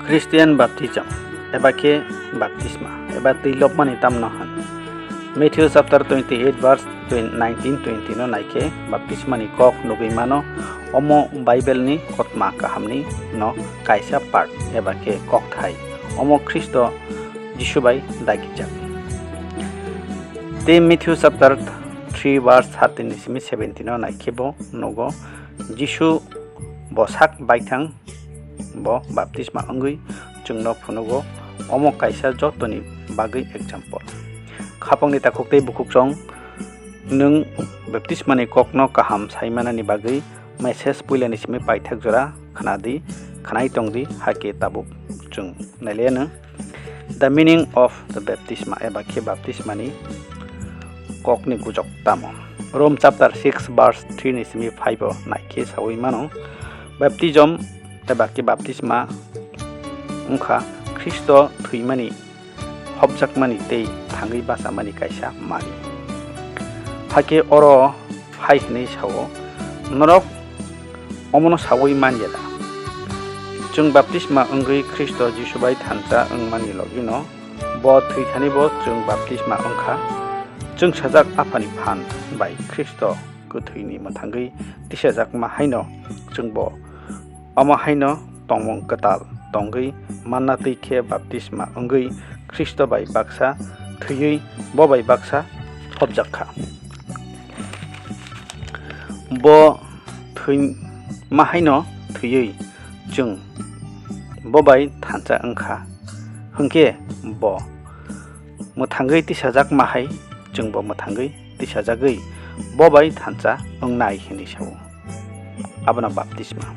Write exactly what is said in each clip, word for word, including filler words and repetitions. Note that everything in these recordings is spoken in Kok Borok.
Christian baptism eba khe baptisma eba twi lobmani tamno hwn? Matthew chapter twenty-eight verse nineteen twenty no naikhe baptismani kok nugwi mano. Omo Bible ni kotma kahamni no kaisa part eba khe kokthai. Omo Khristo Jisu bai dagijak. Tei Matthew chapter three verse thirteen ni simi seventeen no naikhe bo nugo, Jisu bo sak baithang bo baptisma wngwi chwngno phunugo. Omo kaisa jotoni bagwi example. Khapangni takhuk tei bukhuk chong nwng baptismani kokno kaham sai manani bagwi message puilani simi paithak jora khna di, khnai tong di, hakhe tabuk chwng nailaianw. The meaning of the baptisma eba khe baptismani kokni gujok tamo? Rom chapter six verse three ni simi five o naikhe saui mano, baptism eba khe baptisma wngkha Khristo thwimani, hopjakmani tei thangwi bachamani kaisa mari. Hakhe oro hai hwnwi sao, norok omono saui man ya da? Chwng baptisma wngwi Khristo Jisu bai thansa wngmani logino bo thwi thani bo chwng baptisma wngkha. Chwngsajak Aphani phan bai Khristo kwthwini mwthangwi tisajakma haino chwngbo omo haino tongmung kwtal tongwi manna twi khe baptisma wngwi Khristo bai baksa thwiwi bo bai baksa hopjak kha. Bo thwi ma haino thwiwi chwng bo bai thansa wng kha, hwnkhe bo mwthangwi tisajak ma hai chwngbo mwthangwi tisajagwi bo bai thansa wngnai hwnwi sao. Abono baptisma.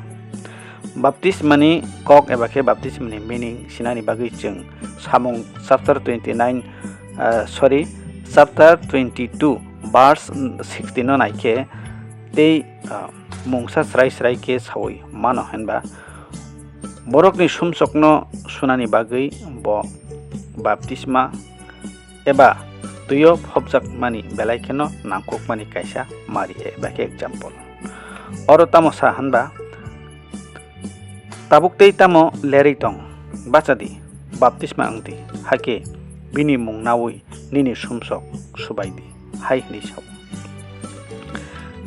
Baptismani kok eba khe baptismani meaning sinani bagwi chwng Samung chapter twenty nine, ah, sorry, chapter twenty two verse sixteen no naikhe tei, ah, mungsa srai srai khe saui mano hinba borokni sumsokno sunani bagwi bo baptisma eba twio phobjakmani belai kheno nangkukmani kaisa mari eba khe example. Oro tamo sa hinba, tabuk tei tamo lerwi tong, bacha di, baptisma wng di, hakhe bini mung naui nini sumsok subai di, hai hwnwi sao.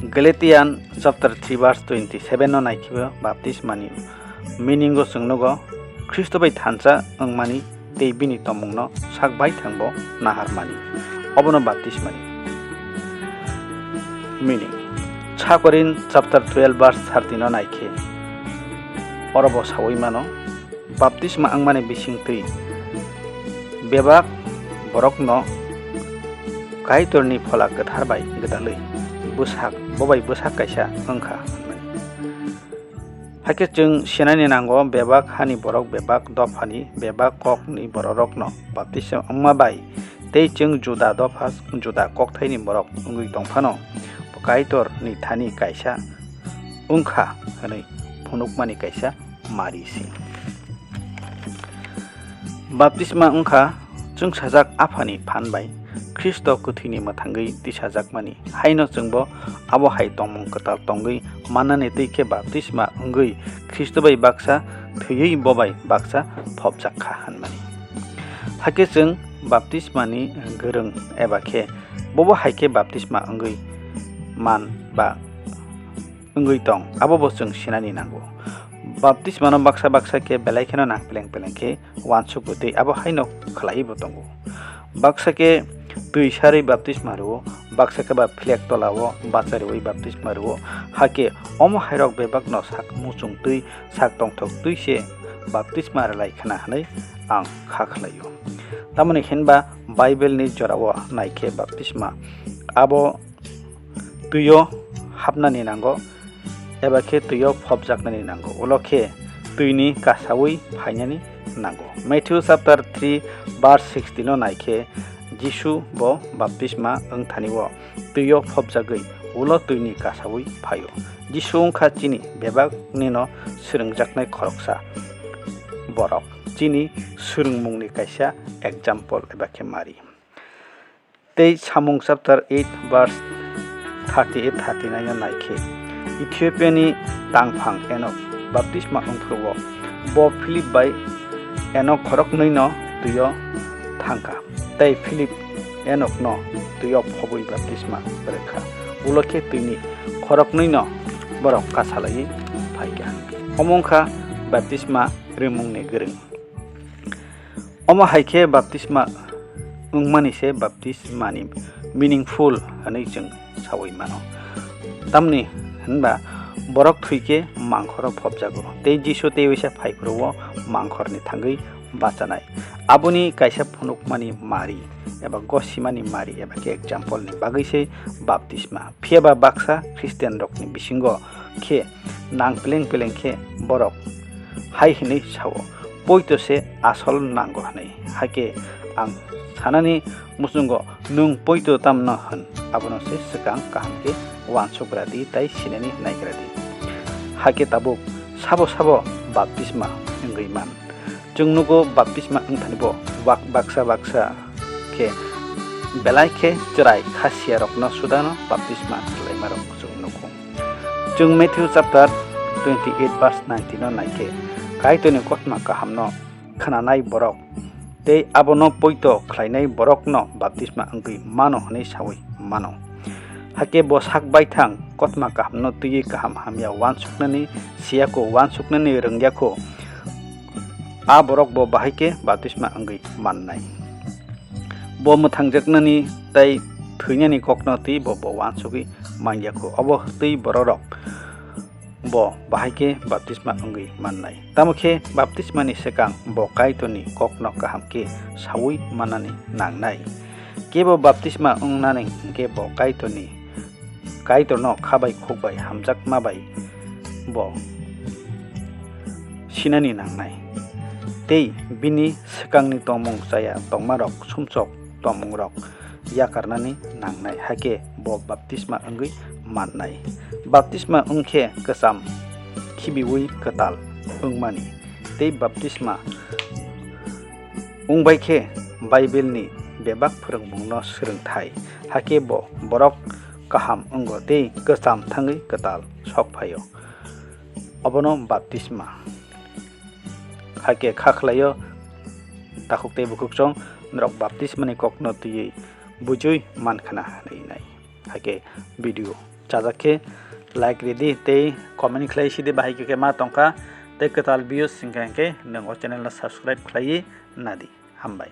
Galatian chapter three verse twenty seven no naikhe bo baptismani meaning o chwng nugo, Khristo bai thansa wngmani tei bini tongmungno sak baithang bo naharmani. Obono baptismani meaning. Sa Korin chapter twelve verse thirteen no naikhe oro bo saui mano, baptisma wngmani bisingtwi bebak borokno Kaitorni Phola Kwthar bai gwdalwi bwsak, bo bai bwsak kaisa wng kha hwnwi. Hakhe chwng sinani nango, bebak hani borok, bebak dophani, bebak kokni bororokno baptisma wngma bai tei chwng Juda dopha, Juda kokthaini borok wngwi tong phano, bo Kaitorni thani kaisa wng kha hwnwi phunukmani kaisa mari se. Baptisma wng kha chwngsajak Aphani phan bai Khristo kwthwini mwthangwi tisajakmani, haino chwngbo abo hai tongmung kwtal tongwi mannani twi khe baptisma wngwi Khristo bai baksa thwiwi bo bai baksa phobjak kha hwnmani. Hakhe chwng baptismani gwrwng eba khe bobo hai khe baptisma wngwi man ba wngwi tong, abo bo chwng sinani nango. Baptismano baksa baksa khe belai kheno nang peleng peleng khe uansukgo tei abo haino khlaiwi bo tongo. Baksa khe twi sarwi baptisma rwo, baksa khe ba phlek tolao bacha rwui baptisma rwo, hakhe omo hairok bebakno sak muchung twi, sak tongthok twi se baptisma rwlai khna hwnwi ang kha khlaio. Tamoni hinba Bible ni jorao naikhe baptisma abo twio hapnani nango, eba khe twio phobjaknani nango, ulo khe twini kasaui phainani nango. Matthew chapter three verse sixteen no naikhe Jisu bo baptisma wngthani o twio phobjagwi ulo twini kasaui phaio. Jisu wngkha chini bebaknino swrwngjaknai khoroksa borok, chini swrwngmungni kaisa example eba khe mari. Tei Samung chapter eight verse thirty eight thirty nine no naikhe, Ethiopia ni tangphang Enok baptisma wng phuru-o bo Philip bai Enok khoroknwi'-no twi-o thang kha, tei Philip Enokno twi-o phobwi baptisma rw kha. Ulo khe twini khoroknwi'-no borok kasalaiwi phai kha. Omo wng kha baptisma rwmungni gwrwng. Omo hai khe baptisma wngmani se baptismani meaningful hwnwi chwng saui mano. Tamni hwnba borok thwi khe mangkhoro phobjago, tei Jisu tei uisa phai phuru-o mangkhorni thangwi bachanai. Aboni kaisa phunukmani mari eba gosimani mari eba khe example ni bagwi se baptisma. Phiya ba baksa Christian rokni bisingo khe nang peleng peleng khe borok hai hwnwi sao, "Poito se asol nango," hwnwi. Hakhe ang sanani muchungo, nwng poito tamno hwn, abono se swkang kaham khe uansukgra di tei sinani naigra di. Hakhe tabuk sabo sabo baptisma wngwi man. Chwng nugo baptisma wngthani bo bak-, baksa baksa khe belai khe chwrai khasiya rokno sudano baptisma rwlaima rok chwng nugo. Chwng Matthew chapter twenty-eight verse nineteen no naikhe, Kaitorni kothoma kahamno khwnanai borok tei abono poito khlainai borokno baptisma wngwi mano hwnwi saui mano. Hakhe bo sak baithang kothoma kahamno twiwi kaham hamya uansuknani, siyako uansuknani rwngyakho, a borok bo bahai khe baptisma wngwi mannai. Bo mwthangjaknani tei thwinani kokno twi bo, bo uansugwi mangyakho. Obo twi bororok bo bahai khe baptisma wngwi mannai. Tamo khe baptismani swkang bo Kaitorni kokno kaham khe saui mannani nangnai. Kebo baptisma wngnani hwnkhe bo Kaitorni, Kaitorno kha bai khuk bai hamjakma bai bo sinani nangnai. Tei bini swkangni tongmung chaya tongmarok sumsok tongmungrok yakarnani nangnai, hakhe bo baptisma wngwi mannai. Baptisma wngkhe kwcham khibiui kwtal wngmani, tei baptisma wngbai khe Bible-ni bebak phwrwngmungno swrwngthai, hakhe bo borok kaham wngo tei kwcham thangwi kwtal sok phaio. Obono baptisma. Hakhe kha khlaio takhuk tei bukhuk chwng norok baptismani kokno twiwi bujui man khna hwnwi nai. Hakhe video chajak khe like ridi tei comment khlai sidi, bahai khe ma tongkha tei kwtal views hwnkhe hwnkhe nwng o channel no subscribe khlaiwi nadi. Hambai.